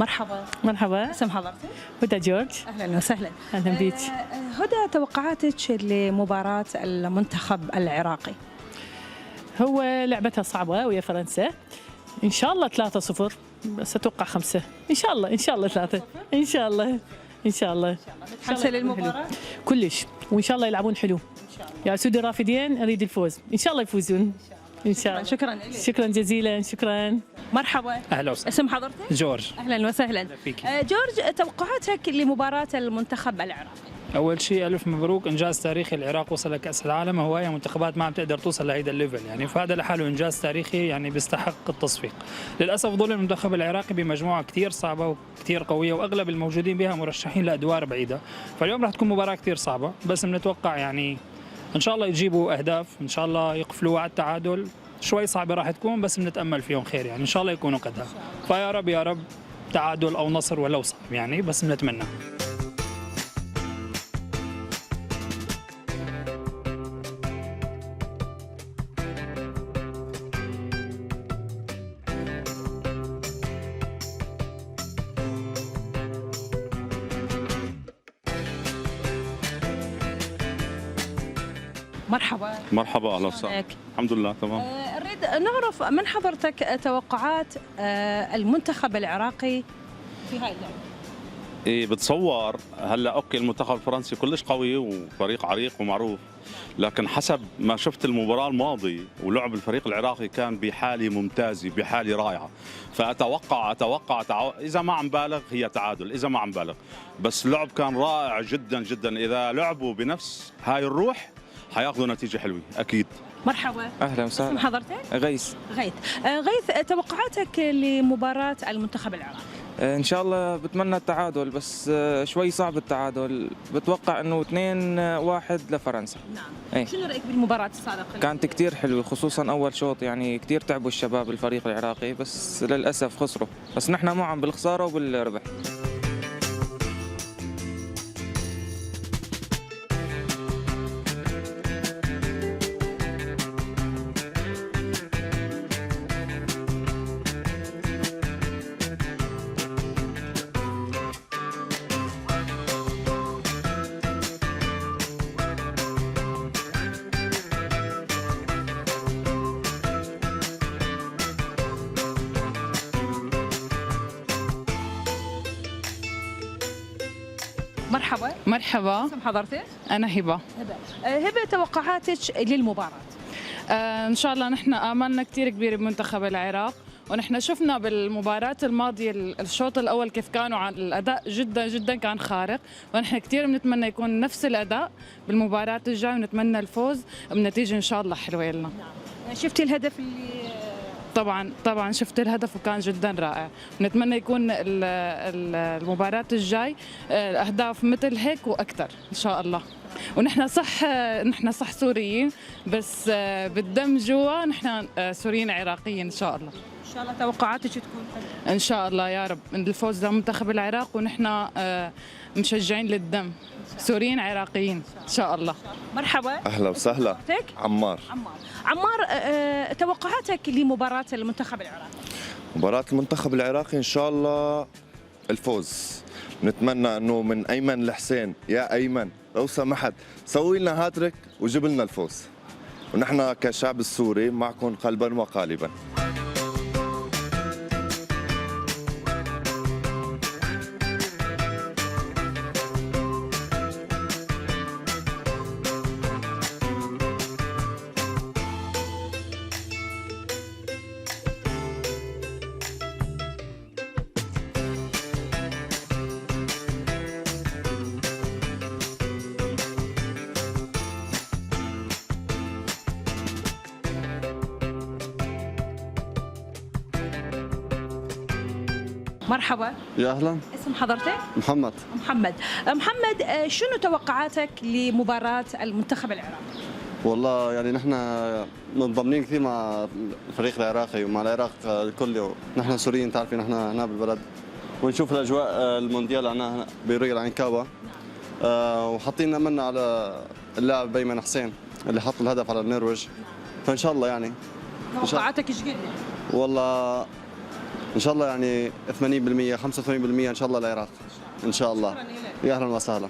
مرحبا. مرحبا. اسم حضرتك؟ هدى جورج. اهلا وسهلا. اهلا بيك. هدى، توقعاتك لمباراة المنتخب العراقي؟ هو لعبتها صعبة ويا فرنسا، ان شاء الله 3-0 بس اتوقع 5 ان شاء الله. ان شاء الله 3 ان شاء الله. ان شاء الله. متحمسة للمباراة؟ كلش، وان شاء الله يلعبون حلو. يا سود الرافدين اريد الفوز، ان شاء الله يفوزون ان شاء الله. شكرا لك. شكرا جزيلا. شكرا. مرحبا. اهلا وسهلا. اسم حضرتك؟ جورج. اهلا وسهلا. فيك. جورج، توقعاتك لمباراة المنتخب العراقي؟ اول شيء الف مبروك، انجاز تاريخي. العراق وصل لكاس العالم، هوايه منتخبات ما عم تقدر توصل لهيدا الليفل يعني، فهذا لحاله انجاز تاريخي يعني بيستحق التصفيق. للاسف ظل المنتخب العراقي بمجموعه كثير صعبه وكثير قويه، واغلب الموجودين بها مرشحين لادوار بعيده، فاليوم راح تكون مباراه كثير صعبه، بس بنتوقع يعني ان شاء الله يجيبوا اهداف، ان شاء الله يقفلوا على التعادل. شوي صعبه راح تكون بس بنتامل فيهم خير يعني، ان شاء الله يكونوا قدها، فيا رب يا رب تعادل او نصر ولو صعب يعني، بس بنتمنى. مرحبا. مرحبا، اهلا وسهلا. الحمد لله تمام. نريد نعرف من حضرتك توقعات المنتخب العراقي في هاي اللعبة؟ إيه بتصور هلا اوكي المنتخب الفرنسي كلش قوي وفريق عريق ومعروف، لكن حسب ما شفت المباراه الماضيه ولعب الفريق العراقي كان بحاله ممتازه، بحاله رائعه، فاتوقع اذا ما عم بالغ هي تعادل، اذا ما عم بالغ، بس لعب كان رائع جدا جدا. اذا لعبوا بنفس هاي الروح حياخذوا نتيجه حلوه اكيد. مرحبا. اهلا اسم وسهلا. حضرتك؟ غيث. غيث، توقعاتك لمباراة المنتخب العراقي؟ ان شاء الله بتمنى التعادل، بس شوي صعب التعادل. بتوقع انه 2-1 لفرنسا. نعم. أي. شنو رايك بالمباراة السابقة؟ كانت كتير حلوة، خصوصا اول شوط يعني كتير تعبوا الشباب الفريق العراقي، بس للاسف خسروا، بس نحن معهم بالخسارة وبالربح. مرحبا. مرحبا. اسم حضرتك؟ أنا هبة. هبة، توقعاتك للمباراة؟ إن شاء الله نحن آملنا كتير كبير بمنتخب العراق، ونحن شفنا بالمباراة الماضية الشوط الأول كيف كانوا على الأداء جدا جدا كان خارق، ونحن كتير بنتمنى يكون نفس الأداء بالمباراة الجاية، ونتمنى الفوز بنتيجة إن شاء الله حلوة لنا. شفتي الهدف اللي طبعا شفت الهدف وكان جدا رائع، نتمنى يكون المباراة الجاي الأهداف مثل هيك وأكثر إن شاء الله. ونحن صح سوريين، بس بالدم جوا نحن سوريين عراقيين إن شاء الله. ان شاء الله توقعاتك تكون حلوة. إن شاء الله يا رب الفوز لمنتخب العراق، ونحن مشجعين للدم، سوريين عراقيين إن شاء الله. مرحبا. اهلا وسهلا. عمار. عمار، توقعاتك لمباراة المنتخب العراقي؟ مباراة المنتخب العراقي ان شاء الله الفوز. نتمنى انه من ايمن لحسين، يا ايمن لو سمحت سوي لنا هاتريك وجيب لنا الفوز، ونحن كشعب السوري معكم قلبا وقالبا. مرحبا. يا اهلا. اسم حضرتك؟ محمد. محمد، شنو توقعاتك لمباراة المنتخب العراقي؟ والله يعني نحن منضمين كثير مع الفريق العراقي ومع العراق الكل، نحن سوريين تعرفي نحن هنا بالبلد، ونشوف الاجواء المونديال عنا بريال عنكابة، وحاطين املنا على اللاعب ايمن حسين اللي حط الهدف على النرويج، فان شاء الله يعني توقعاتك ايش قد؟ والله ان شاء الله يعني 80% 85% ان شاء الله العراق ان شاء الله. يا اهلا وسهلا.